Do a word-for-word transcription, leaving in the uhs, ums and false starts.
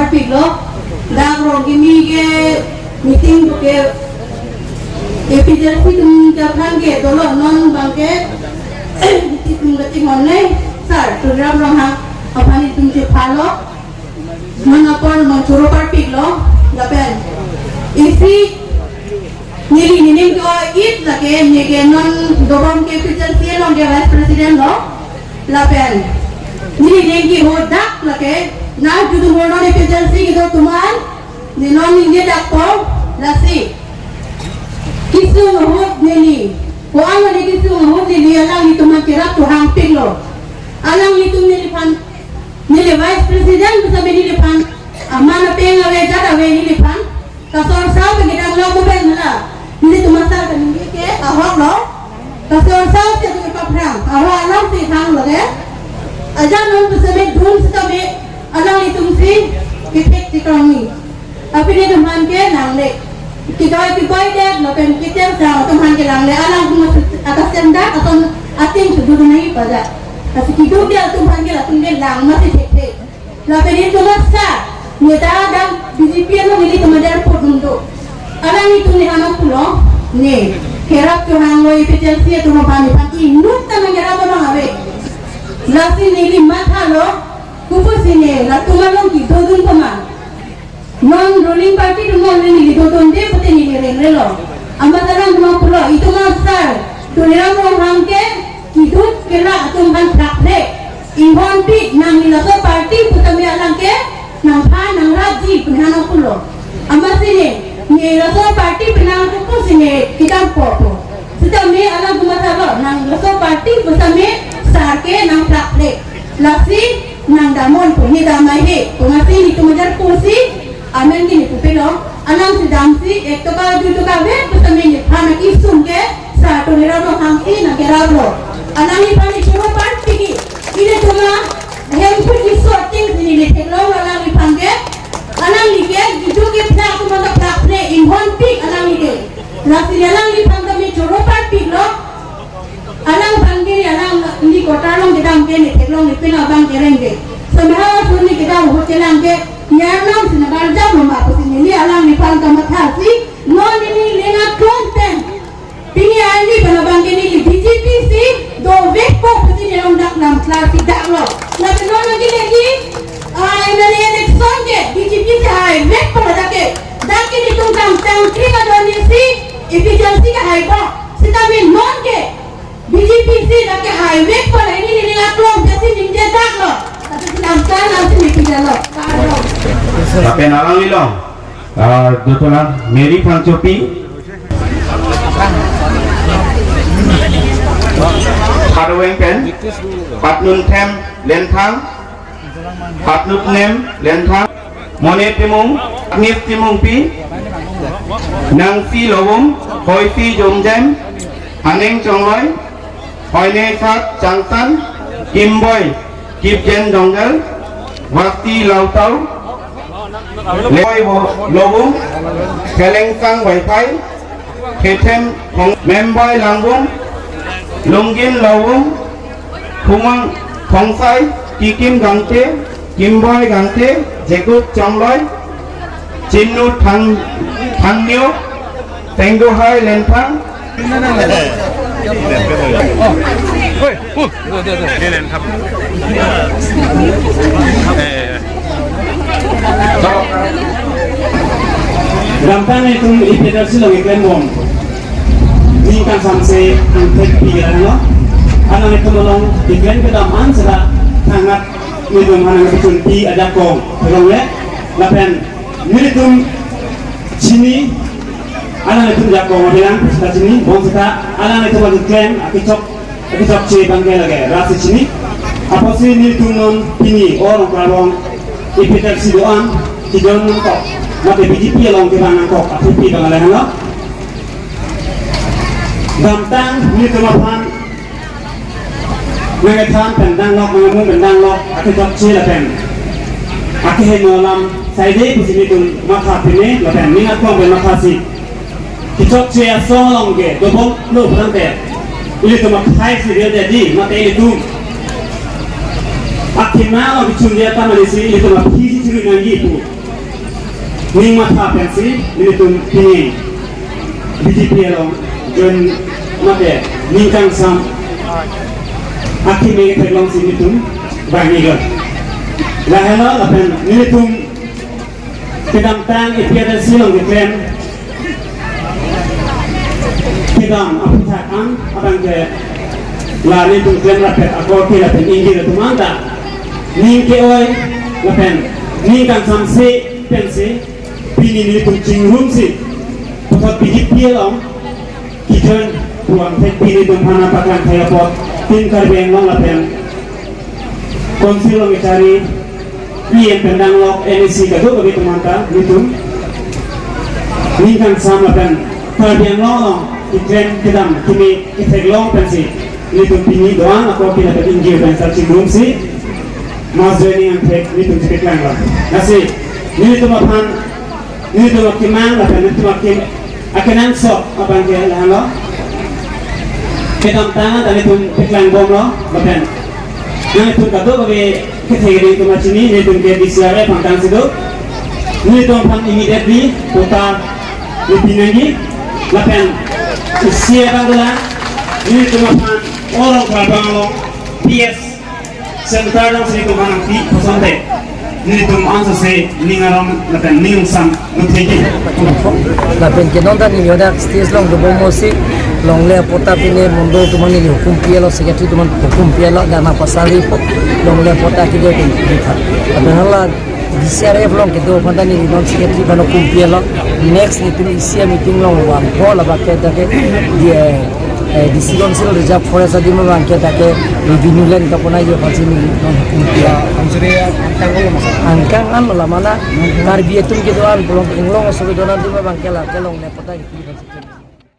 Piklo, dak Rongkimi ke meeting ke A P H L C atum ke aphan ke dolo, non abang ke itum ke ting honne, sir, Tuliram Ronghang aphan itum chephalo, non apor non choro parpiklo, lapen isi neli nening ke-oi-et lake, ne ke non dobom ke A P H L C along ke vice president lo. Lapen neli nening ke-hodak lake, na judumor non A P H L C kedo atum an, ne non ningje dakpo, lasi kesung ahut neli, ko-an neli kesung ahut neli alanglitum an kerap tohang piklo. Alanglitum neliphan, neli vice president pusitame neliphan aman apeng ave, jat ave neliphan. Kasor sao pen kedam lo ko pen mala. Nelitum asar kaningje ke ahok lo. Kasor sao si atum kaphrang, ahok alam si thang lo ke. Ajat non pusitame dun sitame alanglitum si kethek chekangni. Aphi netum aphan ke nangle. Kidoi kidoi det lapen kiter sang atum aphan ke nangle. Alangtum atas sendak atum ating sudu dunai pada. Lasi kiduk dia atum aphan ke latum ke lang masi thekthek. Lapen itum asa, ne ta dam B J P along nelitum ajar pudun do. Alanglitum ne hanok pulo, ne kerap tohang lo A P H L C atum aphan, nephan inut ta nangkerap abang ave. Lasi neli mathalo, kopusi ne latum along kedodun pama. Non ruling party atum along neli dodunde pute neli rengrelo. Amat alanglitum pulo, itum asar Tuliram Ronghang ke kiduk kelak atum aphan thakre. Inghonpik, nang ne laso party pusitame alang ke nangphan nangrapji pu ne hanok pulo. Amatsi ne, ne laso party penang kopusi ne kedampo pu. Sitame alangtum mathalo, nang laso party pusitame sar ke nangthakre. Lasi nangdamnon pu, ne damnoi he. Pu amatsi nelitum ajar pusi amen ke ne pupelo, alang si damsi, ek toka, dui toka ave pusitame nephan akesung ke, sar Tuliram Ronghang si nangkeraplo. Alangliphan ne choro parpik, ilitum ahemphu keso ating si neli theklong alangliphan ke, alangli ke, kiduk ke plak atum ta plak ple, inghonpik alangli ke. Lasi alangliphan ta ne choro parpiklo, alangphan ke alang neli kotar along kedam ke ne theklong ne pin abang kereng ke. Somehow asun ne kedam ahut kelang ke niar nam si nabar jam lo ma pusi neli alangliphan kamathasi non neli lenga klong pen. Pini arni pen abang ke neli B J P si dovekpo pusi neli along dak lam klar si daklo. Lapen non lagi lagi, ah, M L A election ke B J P si haivekpo dak ke. Dak ke nelitum kangtang kring adon neli si A P H L C ke haipo. Sitame non ke B J P si dak ke haivekpo, la neli neli aklong jasi ningje daklo. Tapi sedangkan nanti neli tidak lo. Kardom. Lapen alanglilong, ah, Doctor Mary Phangchopi, Hardware pen, Patnun Them Lenthang, Patnut Nem Lenthang, Mone Timung, Agnes Timungpi, Nangsi Lowung, Hoisi Jomjem, Haneng Chongloi, Hoine Sat Changsan, Kimboi Kipgen Dongel, Wasti Lautau, Loi Wo-, Lowung, Kelengsang Wifi, Kethem Khong-, Membai Langwung, Lunggin Lowung, Humang Khongsai, Kikim Gangte, Kimboi Gangte, Jacob Chongloi, Chinnu Thang-, Thangniok, Tenggohai Lenthang. Damtang itum A P H L C along iklem bom. Ningkan samse angthek pi lo. Alanglitum along iklem kedam an sera thangnat nelitum hanang kechun pi ajakong. Tolong le. Lapen nelitum chini, alanglitum jakong bilang seta chini, bom seta alanglitum adu klem akechok, akechokche abang ke lage, rasi chini. Apotsi nelitum non pini, o Rongkrarong, A P H L C do-an, kidon nangkok, mate B J P along kevang nangkok, athupi abang le hano. Damtang nelitum aphan nangkethan pen danglok, nangmung pen danglok, akechokche lapen akeheno alam saide pusi nelitum matha pine lapen ning aklong pen mathasi. Kechokche asong along ke dobom lo phrang te. Ilitum akhai si real jadi, mate ilitum athema along kechun dia ta manisi ilitum aphi si churi nangji pu. Ning matha pensi nelitum pini B J P along join mate ning kangsam akimi theklongsi nelitum bang-iklo. Lahelo lapen nelitum kedamtang A P H L C along keklem kedam aphuthak an abang ke la nelitum klem rapet ako ke lapen ingjir atum anta ning ke-oi lapen ning kangsamse pensi pini nelitum chingrumsi puthot B J P along kijon puang thek pini nelitum aphan paklang thek apot Team Karbi Anglong lapen Council along kechari E M pen danglok M A C kadokave atum anta nelitum ning kangsam lapen Karbi Anglong along keklem kedam kimi ketheklong pensi nelitum pini do-an ako ke lapen ingjir pen sar chingrumsi mass joining angthek nelitum chepeklanglo. Lasi nelitum aphan nelitum akemang lapen nelitum akim akenangsot abang ke lahenlo. Kedamtang ta nelitum peklangbomlo lapen nelitum kadokave kethe keding atum chini nelitum ke D C R F angkang si do. Nelitum aphan immediately patta nepi nangji lapen isi abang dolang nelitum aphan Arong Karbi Anglong P S Center alongsi nelitum aphan nangpi kosonte nelitum ansose ning aram lapen ning angsam nangthekji. Lapen ke non ta neli hadak stage along dobom mosi longle patta pine mondol atum aphan neli hukum pilo, secretary atum aphan hukum pilo, dana pasaripo longle patta kedo atum aphan. Lapen hala D C R F along kedo aphan ta neli non secretary aphan hukum pilo. Next nelitum isi a-meeting along vangpo labang ke dak ke dia eh, D C Council Reserve Forest adim abang ke dak ke revenue land kaponai jo pasi neli non hukum pilo. Angkang an lo mana Karbi atum kedo-an pulo Anglong aso kedo-an adim abang ke la kelongle patta kepi.